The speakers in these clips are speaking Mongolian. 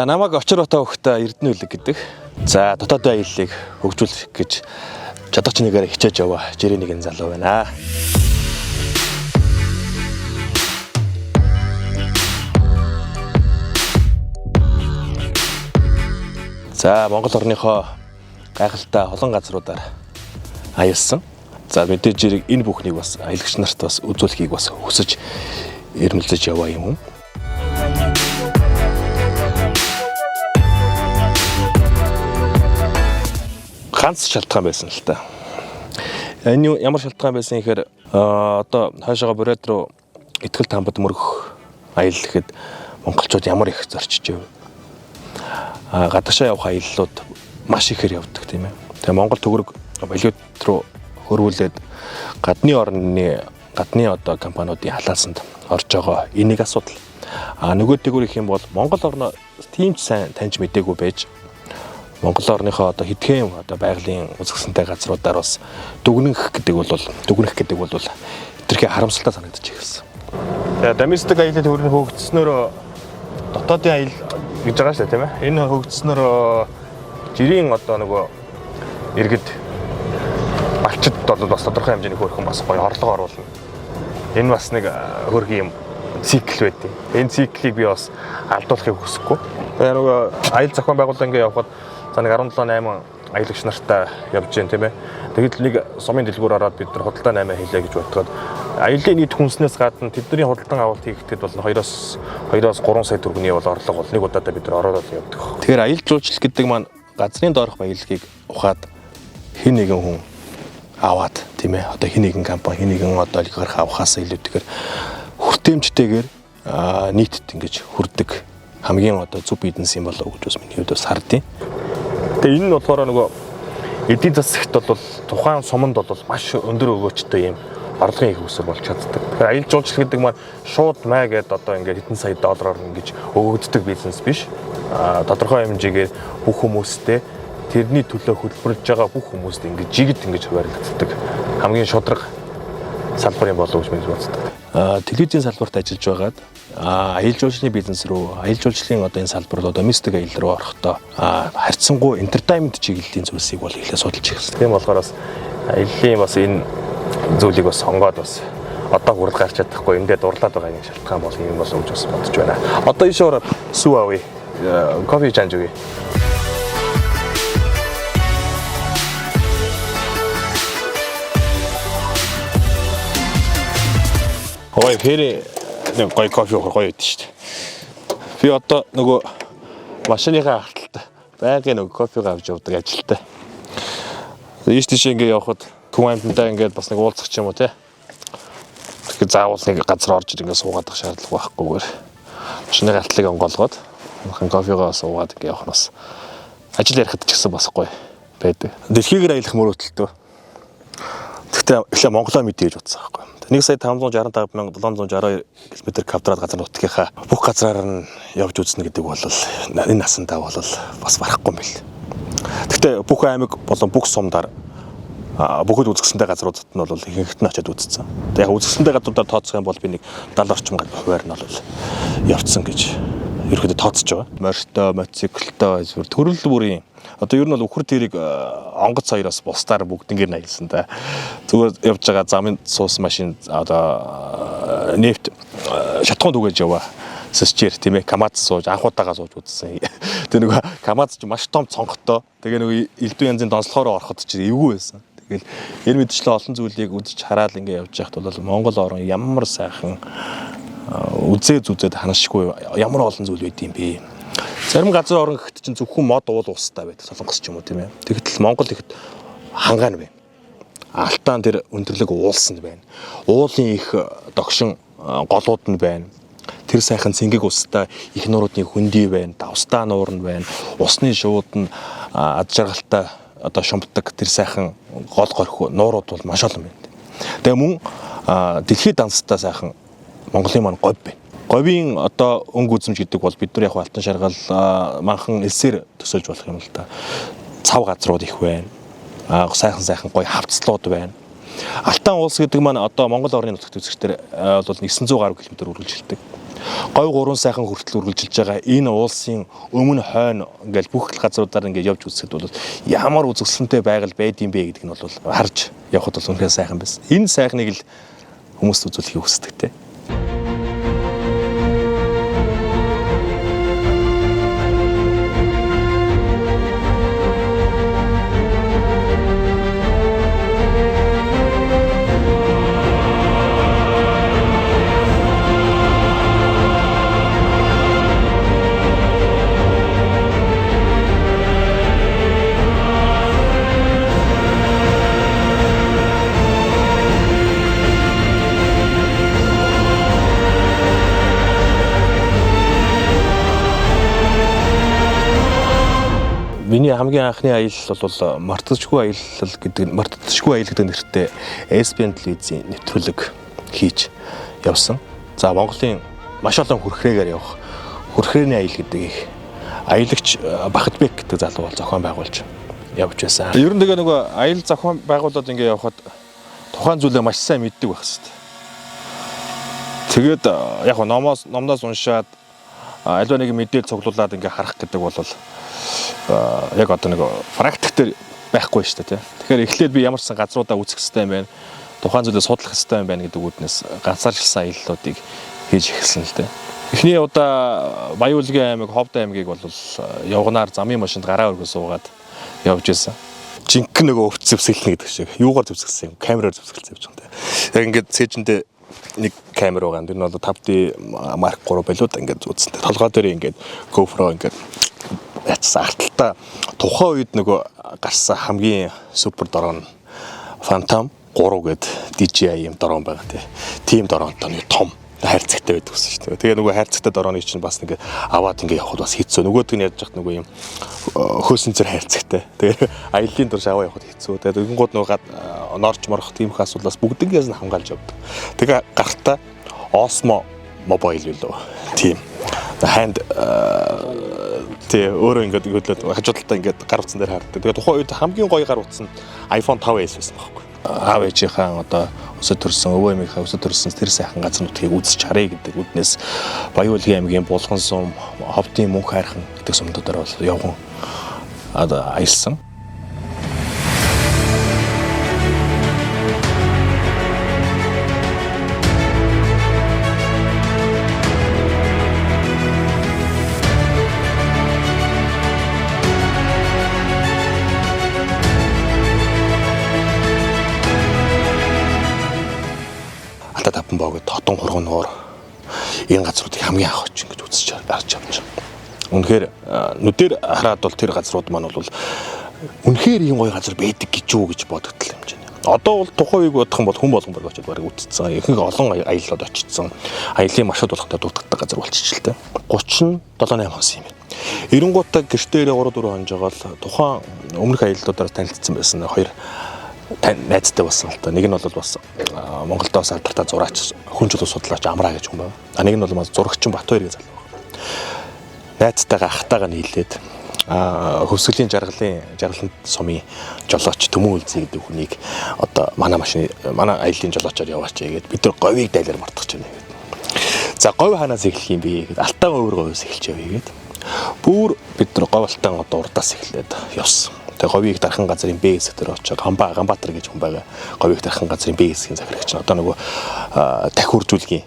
За, намайг Очир Бата өгтө Эрдэнэ үлэг гэдэг. За, дотоодын аяллыг хөгжүүлэх гэж чадах чинээгээр хичээж яваа жирийн нэгэн залуу байна. За, Монгол орныхоо гайхалтай олон газруудаар аялсан. За, мэдээж зэрэг энэ бүхнийг бас аялагч нарт бас үзүүлэхийг бас хүсэж ирмэлзэж яваа юм. Ганц шалтгаан байсан л та. Энэ ямар шалтгаан байсан гэхээр одоо хойшоогоо Бурят руу итгэл тамбад мөрөх аялал гэхэд монголчууд ямар их зорчиж байв. Гадагшаа явах аяллууд маш ихээр явдаг, тийм ээ. Тэгээ Монгол төгрөг валют руу хөрвүүлээд гадны орны гадны одоо компаниудын халаасанд орж байгаа энийг асуудал. А нөгөө төгөр их юм бол Монгол орноо тийм ч сайн таньж мдээгүй байж Монгол орныхоо одоо хэдхэн одоо байгалийн үзэсгэлэнтэй газруудаар бас дүгнэх гэдэг бол дүгнэх гэдэг бол хэтэрхий харамсалтай санагдаж эхэлсэн. Тэгээ domestic аялал төвөрний хөгжснөөр дотоодын аялал гэж байгаа шүү дээ, тийм ээ. Энэ хөгжснөөр жирийн одоо нөгөө иргэд малчид бол бас тодорхой хэмжээний хөөрхөн бас гоё орлого оруулна. Энэ бас нэг хөөрхөн юм цикл байдیں۔ Энэ циклийг би бас алдуулахыг хүсэхгүй. Тэгээ нөгөө аялал зохион байгуулалт ингээ явхад за нэг 17 8 аялагч нартай явж гэн, тийм ээ. Тэгэд нэг сумын дэлгүүр ороод бид нар худалдаа 8 хийлээ гэж бодоход аяллаа нийт хүнснээс гадна тэдний худалдан авалт хийгдэхэд бол 2-оос 3 сая төгрөгийн бол орлого бол нэг удаадаа бид нар ороод явдаг. Тэгэхээр аялал жуулчлал гэдэг маань газрын доорх баялагийг ухаад хэн нэгэн хүн аваад, тийм ээ, одоо хэн нэгэн компани, хэн нэгэн одоо олигарх авахаас илүүтэйгээр хүртээмжтэйгээр нийтэд ингэж хүрдэг хамгийн одоо зөв бизнес юм болоо гэж бас миний хувьд бас хардیں۔ Тэгээ энэ нь болохоор нөгөө эдийн засагт бол тухайн суманд бол маш өндөр өгөөчтэй юм орлогын их өсөр болж чаддаг. Тэгэхээр аялал жуулчлал гэдэг маань шууд маа гэд одоо ингээд хэдэн сая доллараар ингэж өгөгддөг бизнес биш. А тодорхой хэмжээгээр бүх хүмүүстэй тэрний төлөө хөдөлмөрлөж байгаа бүх хүмүүст ингэж жигд ингэж хуваарлагддаг. Хамгийн шударга салбар юм болов уу гэж би боддог. Телевизийн салбарт ажиллаж байгаад аялал жуулчлалын бизнес рүү, аялал жуулчлалын одоо энэ салбар руу, domestic аялал руу орохдоо харьцангуй entertainment чиглэлийн зүйлсийг бол эхлээ судалж эхэлсэн. Тийм болохоор бас аяллаа бас энэ зүйлийг бас сонгоод бас одоо хүрэл гарч чадахгүй эндээ дурлаад байгаа нэг шалтгаан бол юм болов уу гэж бас бодож байна. Одоо ийшээ ороод сүү авъя. Кофе чанж өгье. Ой, хэрэг нэг гоё кофе уух гоё байд шүү дээ. Би одоо нөгөө машиныхаа арталт байнгын нөгөө кофег авч явдаг ажилтай. Ийш тийш ингээ явхад хүн амьтантай ингээд бас нэг уулзах ч юм уу те. Тэгэхээр заавал нэг газар орж ир ингээ суугаад ах шаардлага байхгүйгээр машины галтлыг онгоолгоод манхан кофегоо суугаад ингээ явах нь бас ажил ярихад ч гэсэн бас гоё байдаг. Дэлхийгээр аялах мөрөөдөлтөө. Гэхдээ эхлээ Монголоо мэдээ гэж бодсон байхгүй. 1 сая 565 762 км квадрат газар нутгийнхаа бүх газраар нь явж үзнэ гэдэг бол энэ насандаа бол бас барахгүй юм бэл. Гэхдээ бүх аймаг болон бүх сумдаар бүхэл үзэсгэлэнтэй газруудад нь бол ихэнхэд нь очиад үзсэн. Яг үзэсгэлэнтэй газруудаар тооцох юм бол би нэг 70 орчим хувиар нь бол явцсан гэж ерөөхдөө тооцож байгаа. Морьтой, мотоциклтой зүгээр төрөл бүрийн одоо ер нь бол үхэр тэрийг онгоц хоёроос бусдаар бүгднгээр нь аялсан да. Зүгээр явж байгаа замын суусан машин одоо нефт шатхуун түгээж яваа. Сэсчээр, тийм ээ, КАМАЗ сууж анх удаага сууж үзсэн. Тэгээ нөгөө КАМАЗ ч маш том цонхтой. Тэгээ нөгөө элдв янзын донслохоор ороход ч эвгүй байсан. Тэгэл энэ мэдчлэн олон зүйлийг үзэж хараад ингээ явж байхад бол Монгол орн ямар сайхан үзээ зүзээд ханашгүй ямар олон зүйл байд юм бэ. Зарим газар орон гэхэд чинь зөвхөн мод уул уустай байдаг. Солонгос ч юм уу, тийм ээ. Тэгтэл Монгол ихэд хангаан байна. Алтаан тэр өндөрлөг уулсан байна. Уулын их догшин голууд нь байна. Тэр сайхан цэнгэг устай их нууруудын хөндий байна, давстаа нуур нь байна. Усны шууд нь ад жаргалтай одоо шумбдаг тэр сайхан гол горхи нуурууд бол маш олон байна. Тэгээ мөн дэлхийд данстай сайхан Монголын маань говь байна. Говийн одоо өнгө үзэмж гэдэг бол бид нар яг алтан шаргал манхан элсээр төсөөлж болох юм л да. Цав газрууд их байна. Сайхан сайхан гоё хавцлууд байна. Алтан уулс гэдэг маань одоо Монгол орны нутагт үзэгчдэр бол 900 гаруй километр үргэлжилдэг. Говь гурван сайхан хүртэл үргэлжилж байгаа энэ уулсын өмнө хойно ингээл бүх л газруудаар ингээд явж үзэхэд бол ямар үзэсгэлэнтэй байгаль байд юм бэ гэдэг нь бол харж явхад бол үнэхээр сайхан байсан. Энэ сайхныг л хүмүүст үзүүлэхийг хүсдэг те. Миний хамгийн анхны аялал бол мартагдашгүй аялал гэдэг мартагдашгүй аялал гэдэг нэртэй SBN телевизийн нэвтрүүлэг хийж явсан. За, Монголын маш олон хүрхрээгээр явах хүрхрээний аялал гэдэг их аялагч Бахатбек гэдэг залуу бол зохион байгуулж явж байсан. Ер нь тэгээ нөгөө аялал зохион байгуулад ингээ явхад тухайн зүйлээ маш сайн мэддэг байх хэрэгтэй. Тэгээд яг номоос номноос уншаад аливаа нэг мэдээлэл цуглуулад ингээ харах гэдэг бол яг одоо нэг практик дээр байхгүй шүү дээ, тий. Тэгэхээр эхлээд би ямар ч сан газруудаа үзэх хэрэгтэй юм байна. Тухайн зүйлээ судлах хэрэгтэй юм байна гэдэг үүднээс ганцаарчилсан аяллуудыг хийж эхэлсэн л дээ. Эхний удаа Баян-Улгийн аймаг, Ховд аймгийг бол явганаар замын машинд гараа өргөн суугаад явж исэн. Жинхэнэ нөгөө өвч зэвсгэлнэ гэдэг шиг. Юугаар зэвсгэлсэн юм? Камераар зэвсгэлсэн явж байгаа юм те. Яг ингээд цээжиндээ нэг камер байгаа. Тэр нь бол 5D Mark 3 байлуу да, ингээд үзсэн. Толгой дээр ингээд GoPro ингээд ячсан арталтаа тухайн үед нөгөө гарсан хамгийн супер дрон Phantom 3 гээд DJI юм дрон байгаа тий. Тийм дронтой нэг том хайрцагтай байдаг гэсэн шүү дээ. Тэгээ нөгөө хайрцагтай дроныг чинь бас нэг аваад ингээ явхад бас хэцүү. Нөгөөдг нь яаж яхад нөгөө юм хөөсөн зэр хайрцагтай. Тэгээ аяллаа турш аваа явхад хэцүү. Тэгээ тэгэнгүүт нөгөө норч морох тийм их асуудлаас бүгднгээс нь хамгаалж явдаг. Тэгээ гартаа Osmo Mobile билүү. Тийм. Hand тий, өөрөө ингээд хөдлөөд хажуу талдаа ингээд гар утсан дээр хардаг. Тэгээ тухайн үед хамгийн гоё гар утас нь iPhone 5s байсан байхгүй. Аав ээжийнхаа одоо өсөд төрсэн, өвөө эмийнхаа өсөд төрсэн тэр сайхан газар нутгийг үзэж харъя гэдэг үүднээс Баян-Улгийн аймгийн Булган сум, Ховдын мөнх хайрхан гэдэг сумдуудаар бол явган одоо аялсан. Алтай таван боо гэдэг хотон хурган нуур энэ газруудыг хамгийн анх очиж ингэж үзэж харж авч. Үнэхээр нүдээр хараад бол тэр газрууд маань бол үнэхээр ийм гоё газар байдаг гэж юу гэж бодогдол юм чинь. Одоо бол тухайн үеийг бодох юм бол хүн болгон бараг очиод бараг үзсэн. Ихэнх олон аяллууд очсон. Аяллаа маршрут болгохтой дутагддаг газар болчихж л тэ. 37 8 хонос юм байна. Эренгуутаа гэртээ 3 4 хонжоогоол тухайн өмнөх аяллуудаар танилцсан байсан. Хоёр найзтай болсон л та. Нэг нь бол бас Монголд бас алдартай зураач, хүн чулуу судлаач Амраа гэж хүн байна. А нэг нь бол бас зурагчин Батбаяр гэж залуу байна. Найзтайгаа ахтайгаа нийлээд Хөвсгөлийн жаргалын жаргалант сумын жолооч Төмөн үлзий гэдэг хүнийг одоо манай машины манай аяллаа жолоочоор яваач гээд бид нар говийг дайлаар мартах гэж байна гээд. За, говь хаанаас эхлэх юм бэ гээд, Алтан өвөр говьоос эхэлж явъя гээд. Бүр бид нар говь Алтан одоо урдаас эхлээд явсан. Тэгээ говийг дархан газрын Б хэсэг дээр очиж Ганбаатар гэж хүн байгаа. Говийг дархан газрын Б хэсгийн захирагч нь одоо нөгөө дахь үржүүлгийн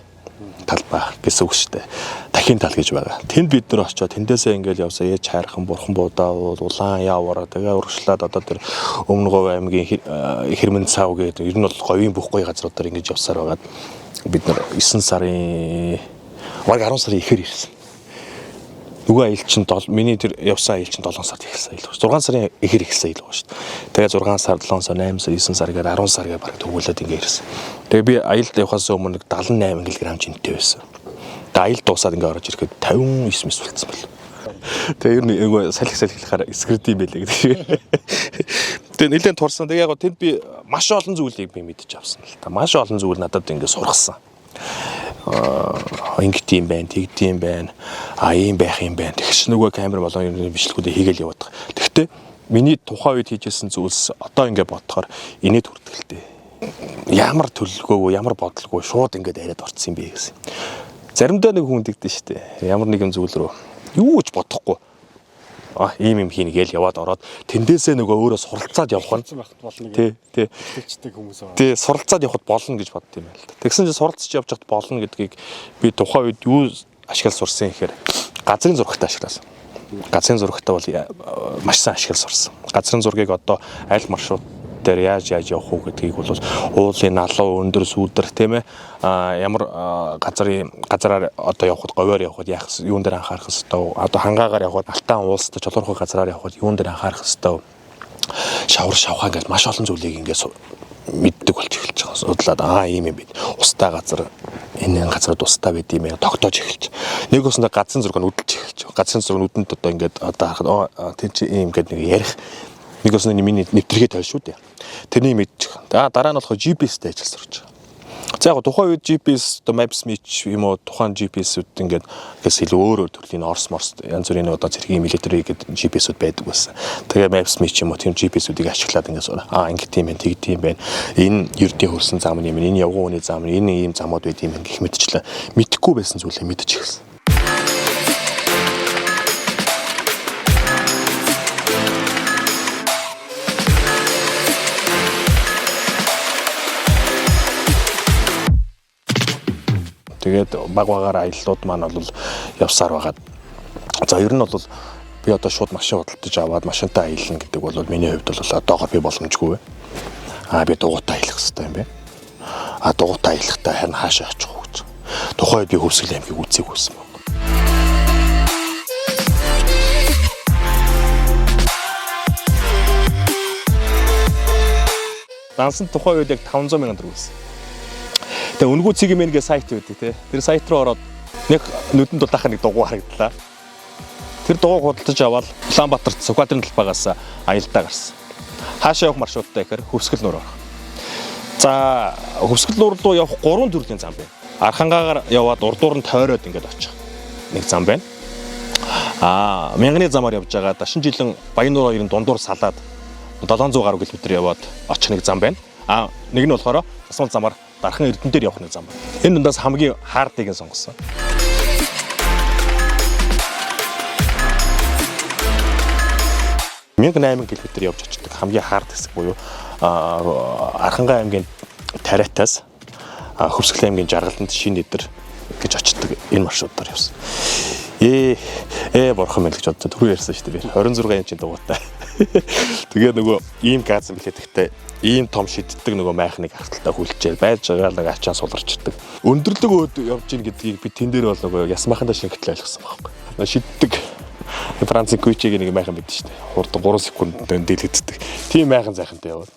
талбай гэсэн үг шүү дээ. Дахин тал гэж байгаа. Тэнд бид нар очиод тэндээсээ ингээл явсаа ээж хайрхан бурхан буудаа улаан яваараа тэгээ урагшлаад одоо тэр өмнө говь аймгийн хэрмэн цав гэдэг ер нь бол говийн бүх гоё газруудаар ингэж явсаар байгаад бид нар 9 сарын баг 10 сарын ихээр ирсэн. Нөгөө аялал чинь миний тэр явсан аялал чинь 7 сард эхэлсэн аялал. 6 сарын ихээр эхэлсэн аялал шүү дээ. Тэгээ 6 сар, 7 сар, 8 сар, 9 сар гээд 10 сар гээд бараг төгөөлөд ингээ ирсэн. Тэгээ би аялалд явахаас өмнө нэг 78 кг жинтэй байсан. Тэгээ аялал дуусаад ингээ орж ирэхэд 59 мэс болцсон байл. Тэгээ ер нь нөгөө салхи салхилахаар эсгэрд юм байлээ гэдэг шиг. Тэгээ нэлээд турсан. Тэгээ яг тэнд би маш олон зүйлийг би мэдэж авсан л та. Маш олон зүйл надад ингээ сургасан. Ингэт юм байна, тэгд юм байна. А ийм байх юм байна. Тэгш нөгөө камер болон юм бичлэгүүдээ хийгээл яваад. Тэгтээ миний тухайн үед хийжсэн зүйлс одоо ингээ бодохоор инээд хүртгэлтэй. Ямар төлөвлөгөөгүй, ямар бодлогогүй шууд ингээд яриад орцсон юм бэ гэсэн. Заримдаа нэг хүн тэгдэж штэ. Ямар нэгэн зүйл рүү юу ч бодохгүй. А ийм юм хийнэ гээл яваад ороод тэндээсээ нөгөө өөрөө суралцаад явах нь байхад болно тий тий гэх хүмүүс байгаа. Тий суралцаад явхад болно гэж бодд юм байна л да. Тэгсэн чинь суралцж явж хад болно гэдгийг би тухайн үед юу ашиглаж сурсан гэхээр газрын зурагт ашигласан. Газрын зурагтаа бол маш сайн ашиглаж сурсан. Газрын зургийг одоо аль маршрут дээр яаж яаж явах уу гэдгийг бол уулын налуу өндөр сүүдэр тийм ээ ямар газрын газраар одоо явхад говьор явхад яах юун дээр анхаарах хэвээр одоо хангаагаар явхад алтан уулстай чолоорхой газраар явхад юун дээр анхаарах хэвээр шавар шавхаа гэж маш олон зүйлийг ингээд мэддэг болж эхэлж байгаа. Судлаад аа ийм юм бид. Устай газар энэ газрууд устай байд юм ээ тогтоож эхэлж. Нэг усандаа газрын зураг нь үдэлж эхэлж. Газрын зураг нь үдэнд одоо ингээд одоо харахад тэр чи ийм гэдэг нэг ярих нэг усны миний нэвтрхээ тойл шүү дээ. Тэрнийг мэдчих. За дараа нь болохоор GPS-тэй ажил сурч байгаа. За яг тухайн үед GPS одоо Maps.me юм уу тухайн GPS-үүд ингээд гэс илүү өөр өөр төрлийн Орс морс янз бүрийн одоо цэргийн милитари гэдэг GPS-үүд байдаг байсан. Тэгээ Maps.me ч юм уу тийм GPS-үүдийг ашиглаад ингээд аа ингээд тийм байх, тэг тийм байх. Энэ ердийн хөрсөн зам юм, энэ явган хүний зам, энэ ийм замууд байд юм гэх мэтчлэн мэдхгүй байсан зүйлээ мэдчих эхэлсэн. Тэгээд баг багаар аяллууд маань бол явсаар байгаад за ер нь бол би одоо шууд машин худалдаж аваад машинтаа аялна гэдэг бол миний хувьд бол одоогор би боломжгүй бай. Аа би дугуйтай аялах хэрэгтэй юм байна. А дугуйтай аялахдаа харин хаашаа очих вэ гэж. Тухайн үед би Хөвсгөл аймгийг үзег байсан баг. Дансан тухайн үед яг 500 мянган төгрөг байсан. Тэгээ үнгүү цэг мэн гэ сайт байдаг тий. Тэр сайт руу ороод нэг нүдэнд дулаахын нэг дугуй харагдлаа. Тэр дугуйг худалдаж аваад Улаанбаатарт Сүхбаатарын талбайгаас аялдаа гарсан. Хаашаа явах маршруттай гэхээр Хөвсгөл нуур орох. За Хөвсгөл нуур руу явах гурван төрлийн зам байна. Архангаагаар яваад урдуур нь тойроод ингээд очих нэг зам байна. Аа Мянганы замаар явж байгаа дашин жилэн Баяннуур хоёрын дундуур салаад 700 гаруй км яваад очих нэг зам байна. Аа нэг нь болохоор Тасмал замаар Дархан Эрдэнэ дээр явах нэг зам байна. Энэ дундаас хамгийн хаардыг нь сонгосон. 1008 км явж очдог хамгийн хаард хэсэг буюу Архангай аймгийн Тариатаас Хөвсгөл аймгийн Жаргаланд Шинэ Эдэр гэж очдог энэ маршрутаар явсан. Бурхан минь гэж бодсон. Түрүү ярьсан шүү дээ би. 26 инчийн дугуйтай. Тэгээ нөгөө ийм газ бэлэдэгтэй ийм том шиддэг нөгөө майхныг харталтай хүлчээл байж байгаа нэг ачаа суларчдаг. Өндөрлөг өөд явж гин гэдгийг би тэн дээр бол нөгөө ясмахандаа шингэтэл ойлгосон байхгүй. Шиддэг Францын Кучигийн нэг майхан байдсан шүү дээ. Хурдан 3 секундэд дэлгэддэг. Тийм майхан зайхантай яваад.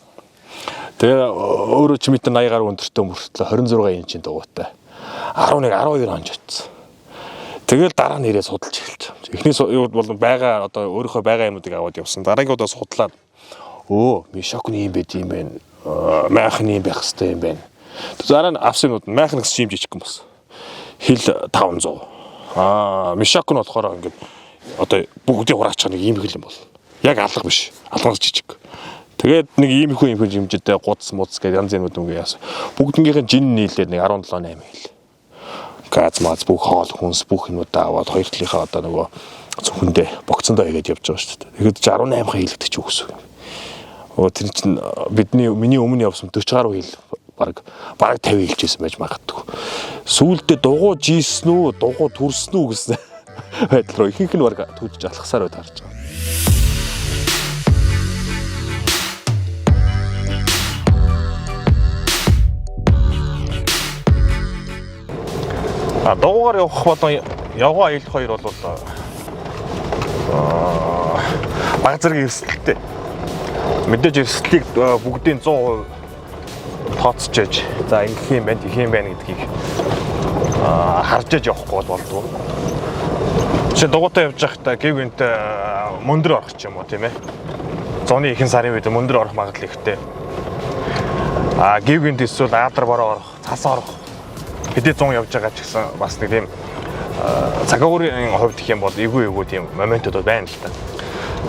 Тэгээ өөрөө чи метр 80 гаруй өндөртөө мөртлөө 26 инчийн дугуйтай. 11 12 хонж очсон. Тэгэл дараа нь ирээ судалж эхэлж байгаа. Эхний юу бол байгаа одоо өөрийнхөө байгаа юмнуудыг аваад явсан. Дараагийн удаа судлаад өө мишок нь юм байд юм байна. Майхан юм байх хэвээр юм байна. Дараа нь авсан юмнууд майхан гэсэн юм жижигхэн болсон. Хил 500. Аа мишок нь болохоор ингээд одоо бүгдийг хураачих нэг ийм хэл юм бол. Яг алга биш. Алгаас жижиг. Тэгээд нэг ийм их юм хэмжээтэй гуц муц гэдэг янз юмуд юм яасан. Бүгднгийнхэн жин нийлээд нэг 17 8 хэл. Газ маз бүх хоол хүнс бүх юмудаа аваад хоёр талынхаа одоо нөгөө зөвхөндөө богцондоо хийгээд явж байгаа шүү дээ. Тэгэхэд 18 хан хийлэгдэх чи үгс. Өө тэр чинь бидний миний өмнө явсан 40 гаруй хил баг 50 хилжсэн байж магадгүй. Сүүлдээ дугуй жийсэн үү, дугуй төрсөн үү гэсэн байдал руу ихэнх нь баг түүжиж алхасаар байд харж байгаа. А дугуугаар явах болон явган аялах хоёр бол баг зэрэг эрсдэлтэй. Мэдээж эрсдлийг бүгдийн 100% тооцож ээж за ингэх юм байна, тэгэх юм байна гэдгийг харж ээж явахгүй бол болдгоо. Жишээ дугуйтай явж байхдаа гів гинт мөндөр орох ч юм уу тийм ээ. Зуны ихэнх сарын үед мөндөр орох магадлал ихтэй. А гів гинт эсвэл аадар бороо орох, цас орох хэдий 100 явж байгаа ч гэсэн бас нэг тийм цагааурын хувьд гэх юм бол эвгүй тийм моментууд байна л та.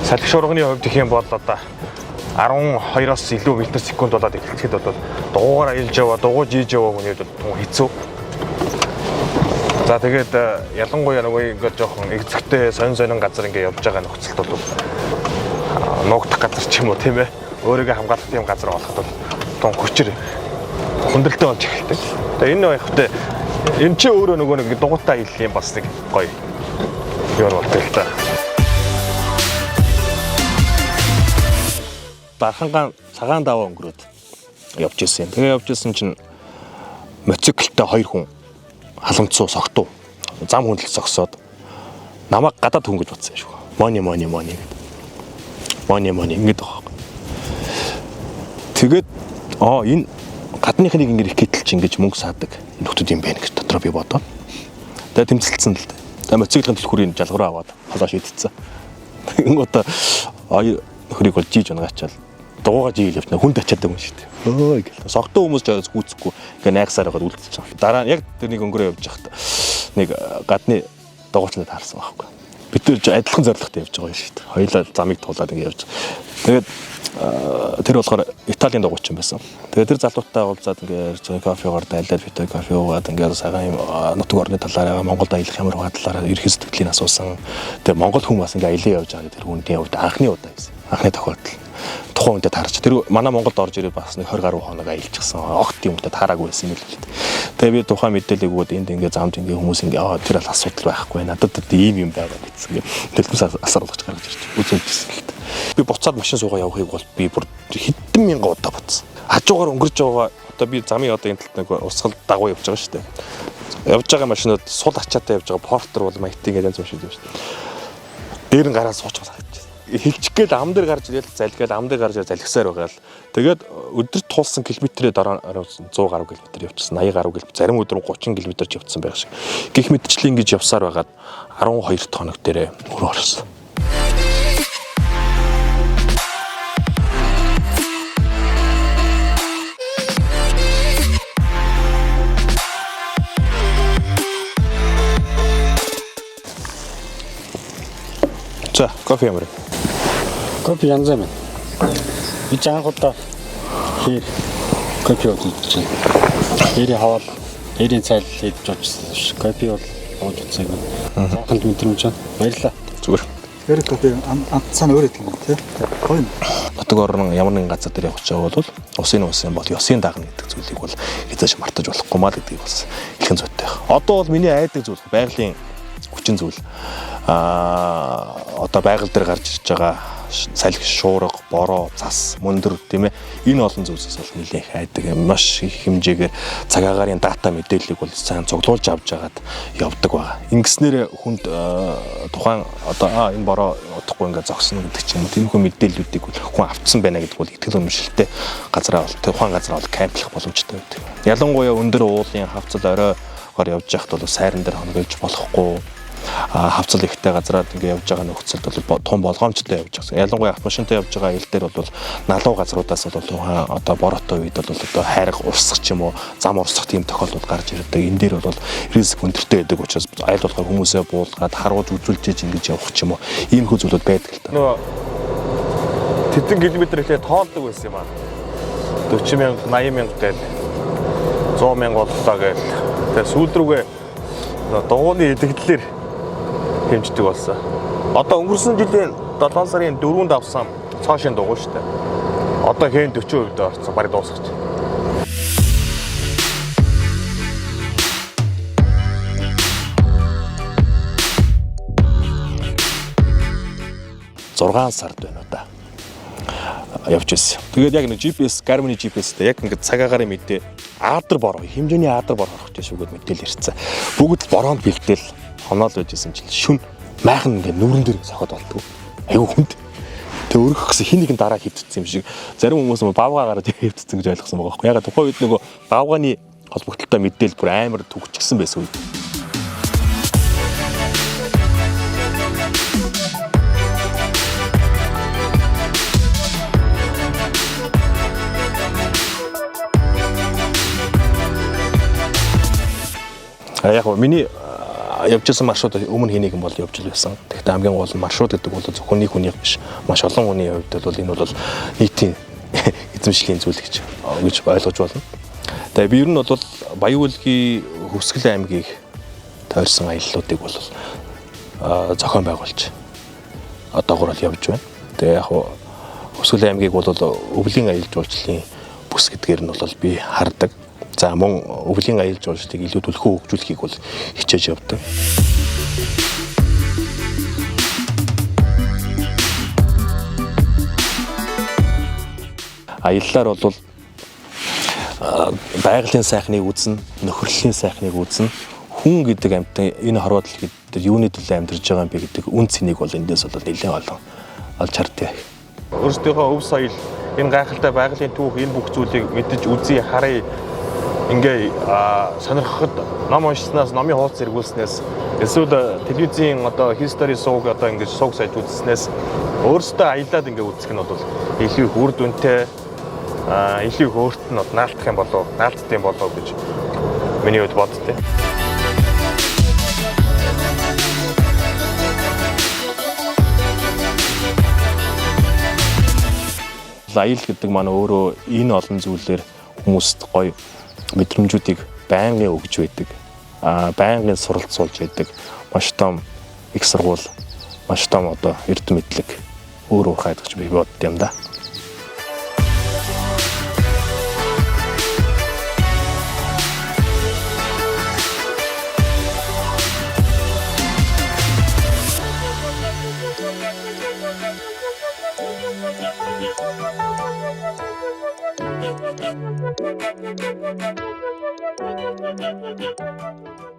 Салхи шуурганы хувьд гэх юм бол одоо 12-оос илүү метр секунд болоод эхэлчихэд бол дугуугаар аялж яваа, дугуй жийж яваа хүний хувьд тун хэцүү. За тэгээд ялангуяа нөгөө ингээд жоохон эгзэгтэй сонин сонин газар ингээд явж байгаа нөхцөлд бол нуугдах газар ч юм уу, тийм ээ. Өөрийгөө хамгаалах тийм газар олоход бол тун хүчээр хүндрэлтэй болж эхэлдэг. Тэгээ энэ яг хөтэ энэ чи өөрөө нөгөө нэг дугуйтай аяллаа бас нэг гоё юм болдог л та. Дархангаан цагаан даваа өнгөрөөд явж исэн. Тэгээ явж исэн чинь мотоциклтэй хоёр хүн халамцуу согтуу зам хүндэл зогсоод намайг гадаад хүн гэж бодсон юм шиг. Money, money, money гэдэг. Money, money ингэж байгаа байхгүй. Тэгээд энэ гадныхныг ингэж их гítэлч ингэж мөнгө саадаг нөхдүүд юм байна гэж дотроо би бодоод. Тэгээд тэмцэлцэн л дээ. Тэгээд мотоциклийн түлхүүрийн жалгураа аваад холоо шийдсэн. Тэгэнгүүт хоёр нөхрийг бол жийж унгаачаал дугуугаа жийл явчихна, хүнд ачаадаг юм шиг дээ. Өө гэл. Согтуу хүмүүс ч гүйцэхгүй ингээ найгсаар байгаад үлдчихэж байгаа. Дараа нь яг тэр нэг өнгөрөө явж байхад нэг гадны дугуйчнад таарсан байхгүй. Бид тэр адилхан зорилготой явж байгаа юм шиг дээ. Хоёулаа замыг туулаад ингээ явж. Тэгээд тэр болохоор Италийн дугуйчин байсан. Тэгээд тэр залуутай уулзаад ингээ ярьж байгаа, кофегоор дайлаад битээ кофе уугаад ингээ сайхан юм нутаг орны талаар, Монголд аялах ямар байгаа талаар ерхий сэтгэлийг асуусан. Тэгээд Монгол хүн бас ингээ аялан явж байгаа тэр хүндийн хувьд анхны удаа байсан. Анхны тохиолдол. Тухайн хүнтэй таарч. Тэр манай Монголд орж ирээд бас нэг 20 гаруй хоног аялчихсан. Огт юм хүнтэй таараагүй байсан юм л л. Тэгээ би тухайн мэдээллийг өгөөд энд ингээ замд ингээ хүмүүс ингээ тэр бол асуудал байхгүй. Надад ийм юм байгаа гэсэн ингээ төлмөс асар болгож гаргаж ирж үзүүлжсэн л дээ. Би буцаад машин суугаа явахыг бол би бүр хэдэн мянган удаа бодсон. Хажуугаар өнгөрч байгаа одоо би замын одоо энэ талд нэг урсгал дагуу явж байгаа шүү дээ. Явж байгаа машинууд сул ачаатай явж байгаа портер бол маятын гэдэг янз машин явж шүү дээ. Дээр нь гараад суучих санагдчихсан. Хилчих гээл ам дээр гарч ирэл залгаал ам дээр гарч ирэл залгисаар байгаа л. Тэгээд өдөр туулсан километрээ дараа 100 гаруй километр явчихсан, 80 гаруй километр, зарим өдөр 30 километр ч явцсан байх шиг. Гэх мэтчлэн ингэж явсаар байгаад 12 хоног дээрээ өрөө орсон. За, кофе ямар вэ? Кофе янз юм. Би ч анх удаа хээр кофе ууж байна. Хээрийн хаваал, хээрийн цайл идэж очсон ш. Кофе бол ууж үзээгүй. Сайхан мэдрэмж байна. Баярлалаа. Зүгээр. Тэр кофе амтсан өөр идэх юм тий. Гоё юм. Нутаг орон ямар нэгэн газар дээр явах гэж байгаа бол усын бол ёсын дагна гэдэг зүйлийг бол хязгаарч мартаж болохгүй маа гэдгийг бас хэлхэн зүйтэй байх. Одоо бол миний айдаг зүйл байгалийн хүчин зүйл одоо байгаль дээр гарч ирж байгаа салхи, шуурга, бороо, цас, мөндөр тийм ээ энэ олон зүйлсээс бол нэлээд их айдаг. Маш их хэмжээгээр цаг агаарын дата мэдээллийг бол сайн цуглуулж авч жагаад явдаг байгаа. Ингэснээр хүнд тухайн одоо энэ бороо удахгүй ингээд зогсно гэдэг ч юм уу тиймэрхүү мэдээллүүдийг бол хүн автсан байна гэдэг бол итгэл үнэмшилтэй газараа бол тухайн газараа бол камплах боломжтой байдаг. Ялангуяа өндөр уулын хавцал оройгоор явж байхад бол сайран дээр хонголж болохгүй. Хавцал ихтэй газраад ингээ явж байгаа нөхцөлд бол тун болгоомжтой явж байгаа. Ялангуяа автомашинтай явж байгаа аялал дээр бол налуу газруудаас бол тухайн одоо бороотой үед бол одоо хайрга урсах ч юм уу зам урсах тийм тохиолдол гарч ирдэг. Энэ дээр бол риск өндөртэй байдаг учраас аялал болохоор хүмүүсээ буулгаад харуулж үзүүлж иж ингэж явах ч юм уу иймэрхүү зүйлүүд байдаг л та. Нөгөө тэдэн километр ихлээр тоолдог байсан юм аа. 40 мянга, 80 мянга гээл 100 мянга боллоо гээл. Тэгээ сүүл рүүгээ дугууны идэгдлэр хэмждэг болсон. Одоо өнгөрсөн жилийн 7 сарын 4-нд авсан цоошин дугуй шүү дээ. Одоо хэн 40% орсон, барыг дуусгах. Зургаан сард байна уу да. Явж ирсэн. Тэгээд яг нэг GPS, Garmin GPS-тэй яг ингээд цаг агаарын мэдээ аадар бороо, хэмжээний аадар бороо орох гэж шүүгээд мэдээл ирсэн. Бүгд л бороонд бэлдээл хоноол байж исэн чинь шүн майхан ингээд нүрэн дээр соход болтгоо. Айгүй хүнд. Тэг өргөх гэсэн хин нэгэн дараа хөвтсөн юм шиг. Зарим хүмүүс бавгаа гараад хөвтсөн гэж ойлгосон байгаа байхгүй. Яг тухайн үед нөгөө бавгааны холбогдлолтой мэдээл бүр амар түгжчихсэн байсан үед. Яг гоо миний явж исэн маршрут өмнө хэнийг юм бол явж л байсан. Тэгэхдээ хамгийн гол нь маршрут гэдэг бол зөвхөн нэг хүнийх биш. Маш олон хүний хувьд бол энэ бол нийтийн эзэмшлийн зүйл гэж ойлгож байна. Тэгээ би ер нь бол Баян-Үлгийн Хөвсгөл аймгийг тойрсон аяллуудыг бол зохион байгуулж одоогор бол явж байна. Тэгээ яг Хөвсгөл аймгийг бол өвлийн аялал жуулчлалын бүс гэдгээр нь бол би хардаг. За мөн өвлийн аялал жуулчлалыг илүү түлхүү хөгжүүлэхийг бол хичээж явдаг. Аяллаар бол байгалийн сайхныг үзнэ, нөхөрлөлийн сайхныг үзнэ. Хүн гэдэг амьтан энэ хорвоо дэлхийд дээр юуны төлөө амьдарч байгаа юм бэ гэдэг үн цэнийг бол эндээс бол нэлээд олон олж харддаг. Өөрсдийнхөө өв соёл, энэ гайхалтай байгалийн түүх, энэ бүх зүйлийг мэдэж үзье, харъя. Ингээ сонирхоход ном уншсанаас, номын хуудас эргүүлснээс эсвэл телевизийн одоо history сувг одоо ингэж сувг саяж үзснээс өөрсдөө аялаад ингээ үзэх нь бол илүү их үр дүнтэй, илүү их өөрт нь наалтах юм болов, наалтд юм болов гэж миний хувьд боддتي. Аялал гэдэг маань өөрөө энэ олон зүйлээр хүмүүст гоё мэдрэмжүүдийг байнгын өгж байдаг. Байнгын суралцуулж байдаг. Маш том их сургууль, маш том одоо эрдэм мэдлэг өөр өөр хайдаг гэж би бодд юм да. Thank you.